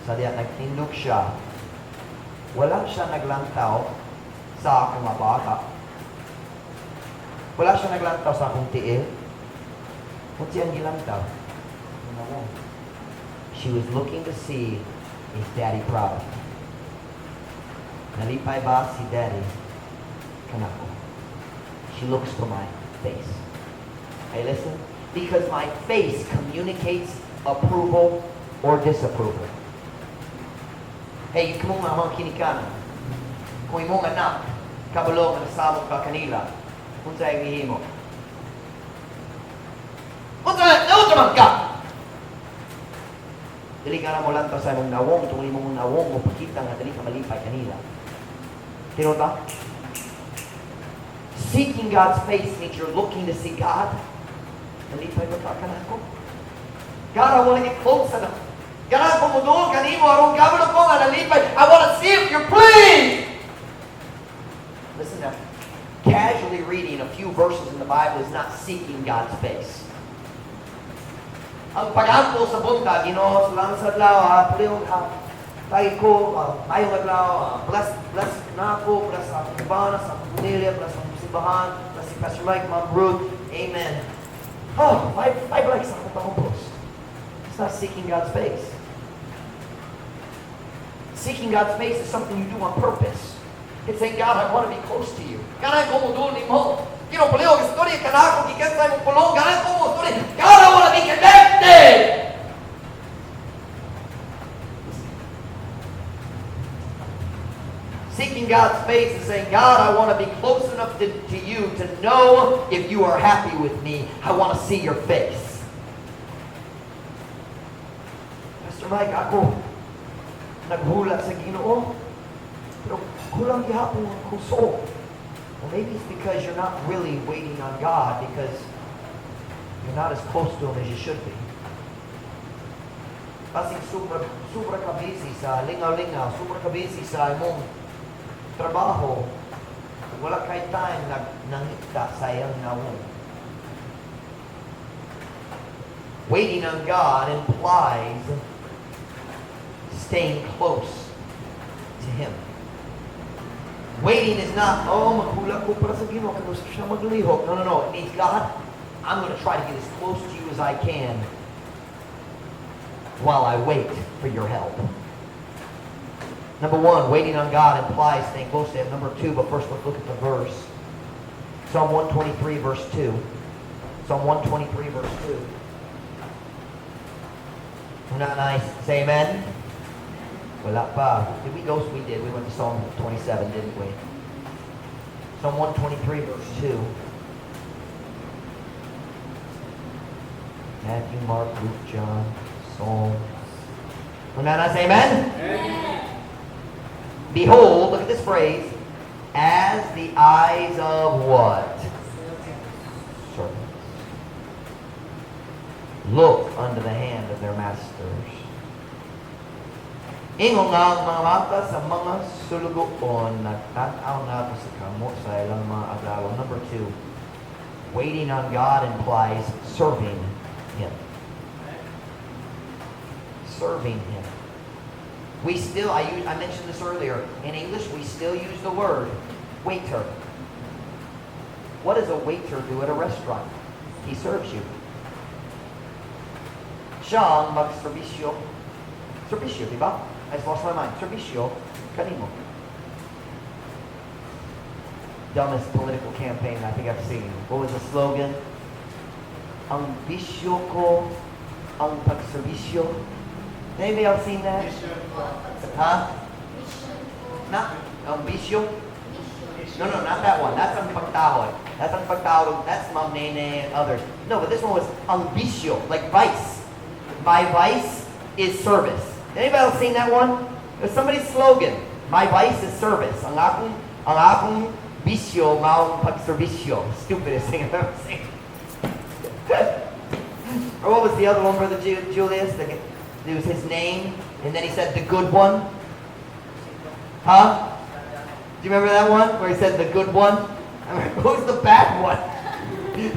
Sa diha nagtindog siya. Wala siya naglantaw sa akong mga bata. Wala siya naglantaw sa akong tiil. Kung siyang gilantaw. She was looking to see, is Daddy proud? Nalipay ba si Daddy kanako? She looks for my face. Hey, listen. Because my face communicates approval or disapproval. Hey, kamong mga kinikanan. Kung imong anak, kabalo nga nasabot ka kanila, unsa ang gihimo? Unsa unsa man ka? Dili ka na mo lantaw sa imong nawong, tungod imong nawong mo pakita nga dili ka malipay kanila. Tinuod ba? Seeking God's face means you're looking to see God. Nalipay ba ka kanako? God, I want to get close enough. Ganahan ko moduol kanimo aron kabalo ko nga nalipay. I want to see if you're pleased. Listen now. Casually reading a few verses in the Bible is not seeking God's face. Ang pag-ampo sa buntag, Ginoo, salamat sa adlaw, ha, palihog ha, tayo ko, maayong adlaw, bless, bless nako, bless sa akong bana, sa akong pamilya, bless sa akong simbahan, bless si Pastor Mike, Ma'am Ruth, amen. Oh, five likes sa akong post. It's not seeking God's face. Seeking God's face is something you do on purpose. It's saying, "God, I want to be close to you. Ganahan ko moduol nimo. Ginoo, palihog, istorya kanako, gikan sa imong pulong, ganahan ko mo istorya. God, I want to be connected." Listen. Seeking God's face is saying, "God, I want to be close enough to you to know if you are happy with me. I want to see your face." "Pastor Mike, ako, naghulat sa Ginoo, pero kulang gihapon ang kusog." Well, maybe it's because you're not really waiting on God because you're not as close to Him as you should be. Basig sobra, sobra ka busy sa lingaw-lingaw, sobra ka busy sa imong trabaho, wala kay time nag nangita sa iyang nawong. Waiting on God implies staying close to Him. Waiting is not, "Oh, maghulat ko para sa Ginoo, kung gusto siya maglihok." No. It means, "God, I'm going to try to get as close to you as I can while I wait for your help." Number one, waiting on God implies staying close to Him. Number two, but first let's look at the verse. Psalm 123, verse 2. Psalm 123, verse 2. Not nice. Say amen. Wala pa. Did we go? We did. We went to Psalm 27, didn't we? Psalm 123, verse 2. Matthew, Mark, Luke, John, Psalms. Wala na, say amen? Amen. Behold, look at this phrase, "as the eyes of" what? Servants. "Look unto the hand of their masters." Ingon nga ang mga mata sa mga sulugoon nagtan-aw nato sa kamot sa ilang mga agalon. Number two, waiting on God implies serving Him. Serving Him. We still, I mentioned this earlier, in English we still use the word waiter. What does a waiter do at a restaurant? He serves you. Siya ang magserbisyo. Serbisyo, di ba? I just lost my mind. Serbisyo kanimo. Dumbest political campaign I think I've seen. What was the slogan? "Ang bisyo ko, ang pagserbisyo." Anybody else seen that? Huh? Not ang bisyo? No, not that one. That's ang pagtahod. That's ang pagtahod. That's Ma'am Nene and others. No, but this one was ang bisyo, like vice. "My vice is service." Anybody else seen that one? It was somebody's slogan. "My vice is service." Ang akong bisyo, maong pagserbisyo. Stupidest thing I've ever seen. Or what was the other one, Brother Julius? It was his name, and then he said the good one. Huh? Do you remember that one? Where he said the good one? I mean, who's the bad one?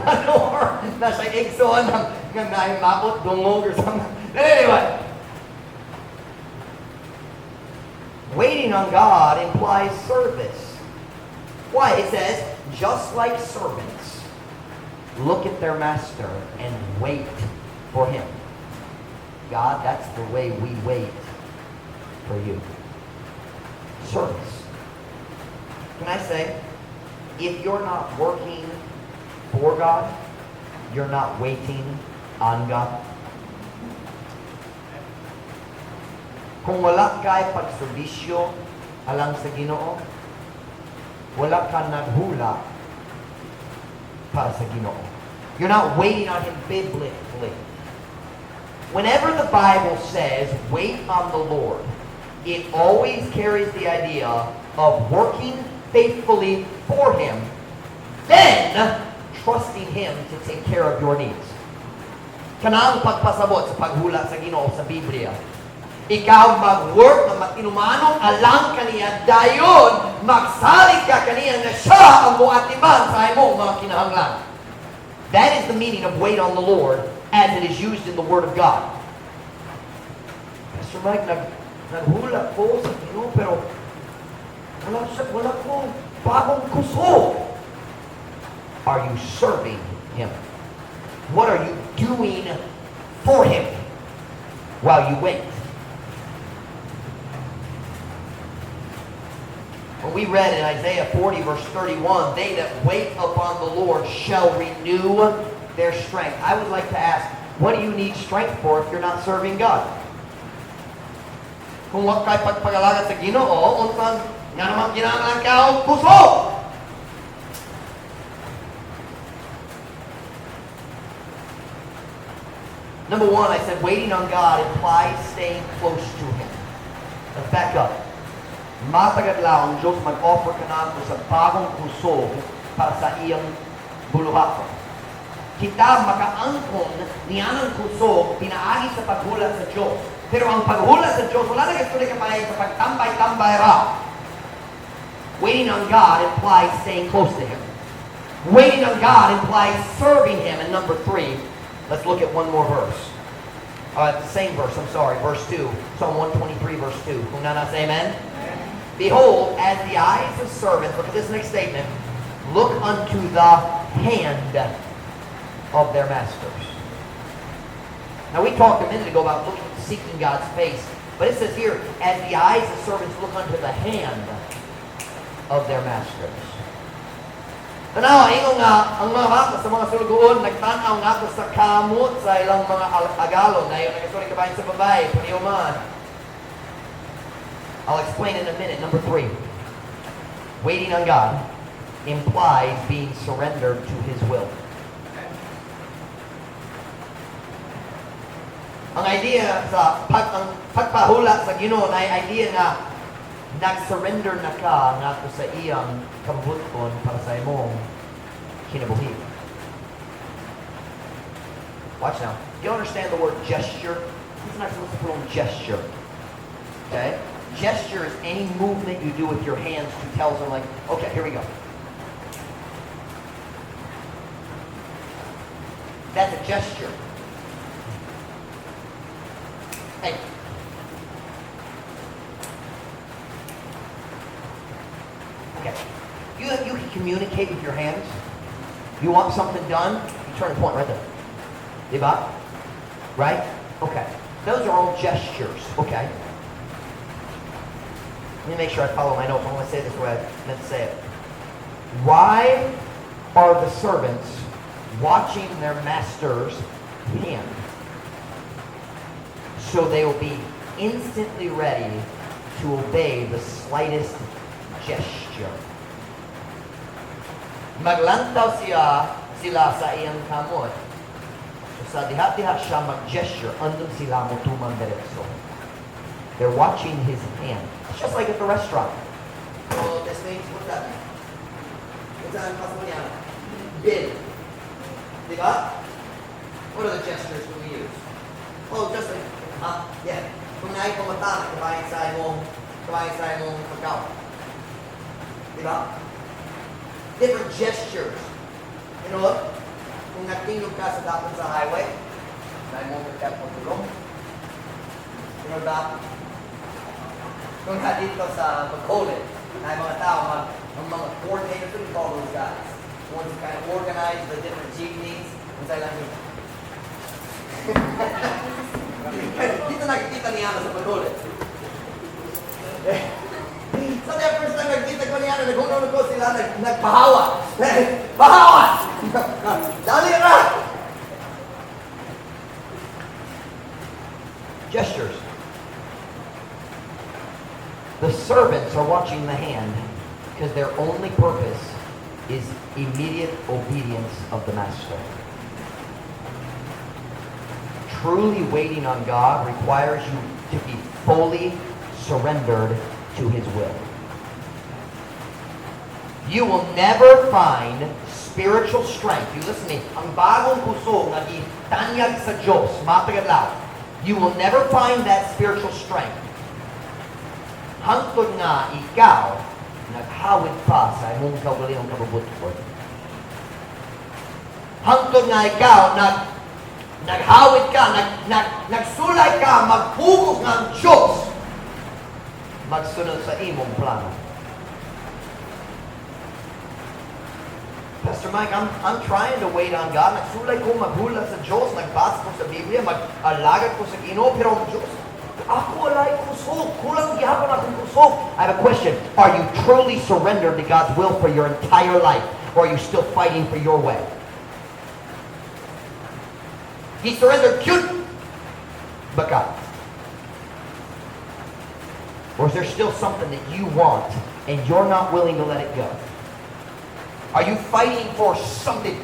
Ano, or nasa igsoon ng nga maot dungog or something. But anyway, waiting on God implies service. Why? It says, "Just like servants look at their master and wait for him." God, that's the way we wait for you. Service. Can I say, If you're not working for God, you're not waiting on God. Kung wala kay pagserbisyo alang sa Ginoo, wala ka naghula para sa Ginoo. You're not waiting on Him biblically. Whenever the Bible says, "Wait on the Lord," it always carries the idea of working faithfully for Him, then trusting Him to take care of your needs. Kanang pagpasabot sa paghula sa Ginoo sa Biblia. Ikaw mag-work na matinumanon alang kaniya, dayon magsalig ka kaniya nga siya ang muatiman sa imong mga kinahanglan. That is the meaning of "wait on the Lord" as it is used in the Word of God. "Pastor Mike, naghula ko sa Ginoo pero wala ko bagong kusog." Are you serving Him? What are you doing for Him while you wait? When we read in Isaiah 40, verse 31, "They that wait upon the Lord shall renew their strength." I would like to ask, what do you need strength for if you're not serving God? Kung wa kay pagpagalagad sa Ginoo, unsang nga naman kinahanglan ka og kusog? Number one, I said waiting on God implies staying close to Him. Let's back up. Matag adlaw ang Diyos mag-offer kanato sa bagong kusog para sa iyang buluhaton. Kita makaangkon niyanang kusog pinaagi sa paghula sa Diyos. Pero ang paghula sa Diyos, wala na gusto ka sa pagtambay-tambay ra. Waiting on God implies staying close to Him. Waiting on God implies serving Him. And number three, let's look at one more verse. The same verse, I'm sorry, verse 2. Psalm 123, verse 2. Kung naa na, say amen. "Behold, as the eyes of servants," look at this next statement, "look unto the hand of their masters." Now, we talked a minute ago about looking, seeking God's face. But it says here, "as the eyes of servants look unto the hand of their masters." Tanaw, ingon nga, ang mga bata sa mga sulugoon, nagtanaw nga sa kamot sa ilang mga agalon. Na yun, nagasulay kabahin sa babae, pareho man. I'll explain in a minute. Number three, waiting on God implies being surrendered to His will. Ang idea sa ang pagpahula sa Ginoo na idea nga nag-surrender na ka ngadto sa iyang kabubut-on para sa imong kinabuhi. Watch now. Do you understand the word gesture? Who's not supposed to put on gesture? Okay? Gesture is any movement you do with your hands to tell someone, like, okay, here we go. That's a gesture. Hey. Okay. You can communicate with your hands. You want something done, you turn and point right there. Diba? Right? Okay. Those are all gestures. Okay. Let me make sure I follow my notes. I want to say this the way I meant to say it. Why are the servants watching their master's hand? So they will be instantly ready to obey the slightest gesture. Maglantaw sila sa iyang kamot. So sa diha-diha siya mag-gesture, andam sila mo tuman diretso. They're watching his hand. It's just like at the restaurant. Oh, this means, what's that mean? What's that possible niya? Bill. Di ba? What are the gestures do we use? Oh, just like, yeah. Kung naay pamata, kabahin sa imong pagkaon. Di ba? Different gestures. You know what? Kung nagtingog ka sa dapon sa highway, naay mo ka pagtulong. You know ba? Kung na dito sa Bacolod, naay mga tao, ang mga coordinators, what do you call those guys? The ones who kind of organize the different jeepneys. Unsay lang yun? Dito nakikita niya sa Bacolod. Sa the first time nagkita ko niya, naghunaw ko sila, nagpahawa. Pahawa! Dali ra! Gestures. The servants are watching the hand because their only purpose is immediate obedience of the master. Truly waiting on God requires you to be fully surrendered to His will. You will never find spiritual strength. You listen to me. Ang bagong kusog nga gitanyag sa Diyos, matag adlaw. You will never find that spiritual strength hangtod nga ikaw naghawid pa sa imong kaugalingong kabubut-on. Hangtod nga ikaw naghawid ka, nagsulay ka, magpugos ng Diyos, magsunod sa imong plano. Pastor Mike, I'm trying to wait on God. Nagsulay ko, maghula sa Diyos, nagbasa ko sa Biblia, mag-alagad ko sa Ginoo, pero ang Diyos, ako walay kusog. Kulang gihapon akong kusog. I have a question. Are you truly surrendered to God's will for your entire life? Or are you still fighting for your way? He surrendered cute baka. Or is there still something that you want and you're not willing to let it go? Are you fighting for something?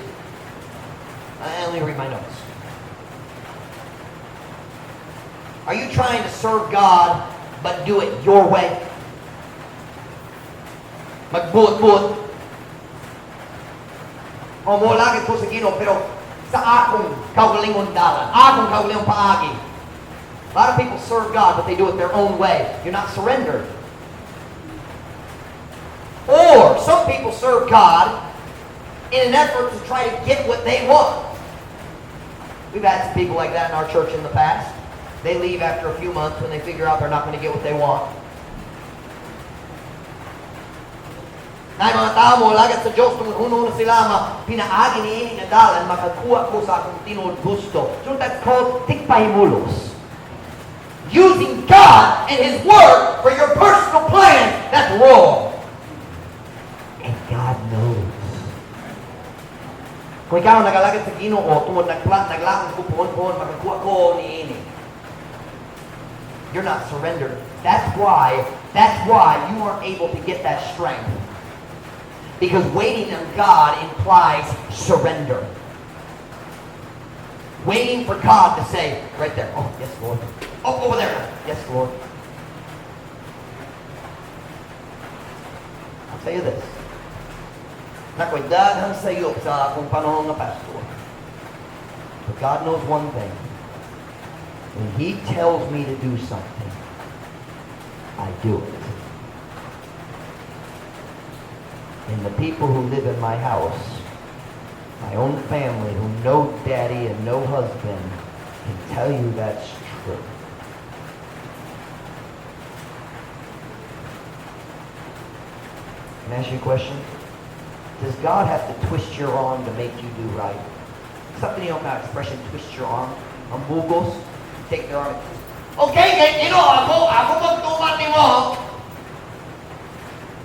I only read my notes. Are you trying to serve God but do it your way? Magbuot-buot. O mo lagi ko sa Ginoo pero sa akong kaugalingon dalan, akong kaugalingong paagi. A lot of people serve God, but they do it their own way. You're not surrendered. Or some people serve God in an effort to try to get what they want. We've had some people like that in our church in the past. They leave after a few months when they figure out they're not going to get what they want. Na mga tao mo, lagat sa Diyos, kung huno na sila, ma, pinaagi ni ini nga dalan, makakuha ko sa akong tinuod gusto. So that's called tikpahimulos. Using God and His Word for your personal plan, that's wrong. And God knows. Kung ikaw nagalagat sa Ginoo, tungod naglaon ko puhon-puhon, makakuha ko ni ini. You're not surrendered. That's why you aren't able to get that strength. Because waiting on God implies surrender. Waiting for God to say, right there, "Oh, yes, Lord. Oh, over there. Yes, Lord." I'll tell you this. Nakoy daghang sayop sa akong panahon nga pastor. But God knows one thing. When He tells me to do something, I do it. And the people who live in my house, my own family who know daddy and know husband, can tell you that's true. Can I ask you a question? Does God have to twist your arm to make you do right? Something you know kind of expression, "twist your arm"? Ang bugos, take their arm and twist. Okay, kay ako magtuman nimo.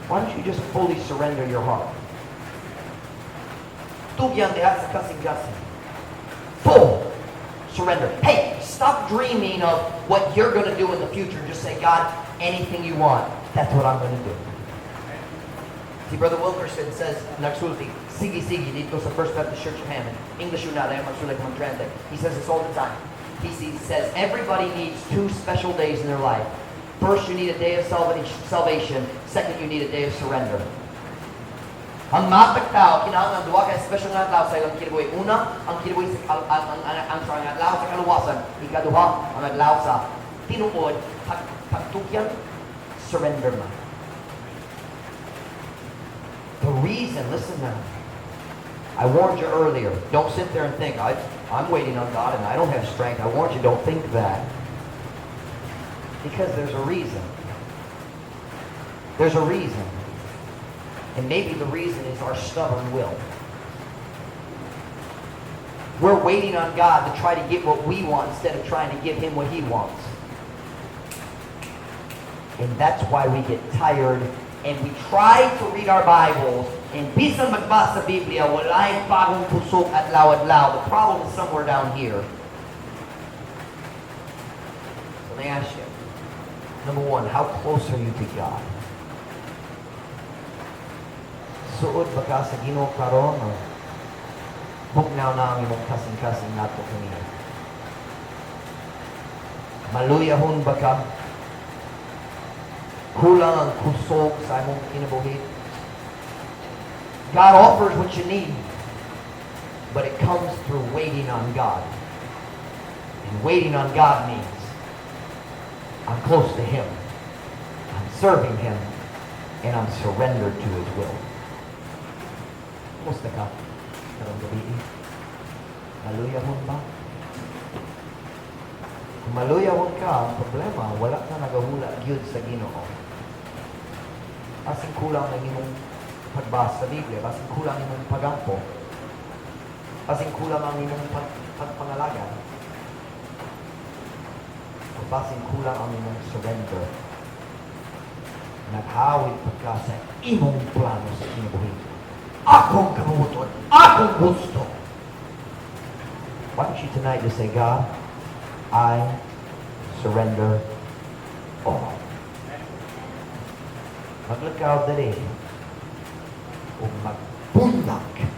Why don't you just fully surrender your heart? Tugyan diha sa kasing-kasing. Full surrender. Hey, stop dreaming of what you're going to do in the future. Just say, "God, anything you want, that's what I'm going to do." See, Brother Wilkerson says, nagsulti, sige sige, dito sa First Baptist Church of Hammond. English yun na, dahil magsulay ko mag-translate. He says this all the time. He says everybody needs two special days in their life. First, you need a day of salvation. Second, you need a day of surrender. Ang matag tao, kinahanglan duha ka special nga adlaw sa ilang kinabuhi. Una, ang kinabuhi sa ang adlaw sa kaluwasan. Ikaduha, ang adlaw sa tinuod pagtugyan, surrender man. The reason, listen now, I warned you earlier, don't sit there and think, "I'm waiting on God and I don't have strength." I warned you, don't think that. Because there's a reason. There's a reason. And maybe the reason is our stubborn will. We're waiting on God to try to get what we want instead of trying to give Him what He wants. And that's why we get tired And we try to read our Bibles, and bisan magbasa sa Biblia, walay bagong kusog adlaw-adlaw. The problem is somewhere down here. So let me ask you. Number one, how close are you to God? Suod ba ka sa Ginoo karon o bugnaw na ang imong kasing-kasing nato kaniya? Maluyahon ba ka? Kulang ang kusog sa imong kinabuhi? God offers what you need, but it comes through waiting on God. And waiting on God means I'm close to Him, I'm serving Him, and I'm surrendered to His will. Kumusta ka karong gabii? Maluyahon ba? Kung maluyahon ka, ang problema, wala ka nagahula gyud sa Ginoo. Basin kulang ang imong pagbasa sa Biblia, basin kulang ang imong pagampo, basin kulang ang imong pagpangalagan, o basin kulang ang imong surrender. Naghawid pa ka sa imong plano sa kinabuhi. Akong kabubut-on, akong gusto. Why don't you tonight just say, "God, I surrender all." Maglakaw dali o magbundak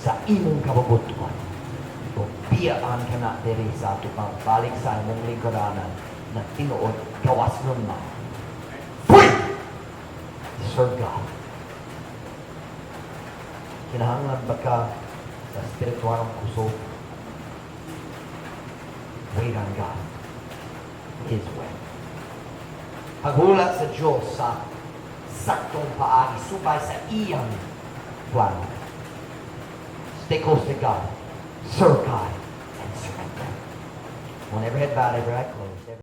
sa imong kabubut-on. O biyaan ka na diri sa atupang, balik sa imong lingkuranan na tinuod gawas nun na. Free to serve God. Kinahanglan ba ka sa spiritual kusog? Wait on God. His way. Paghula sa Diyos sa saktong paagi, subay sa iyang plano. Stay close to God. Serve God and surrender. When every head bowed, every eye closed. Every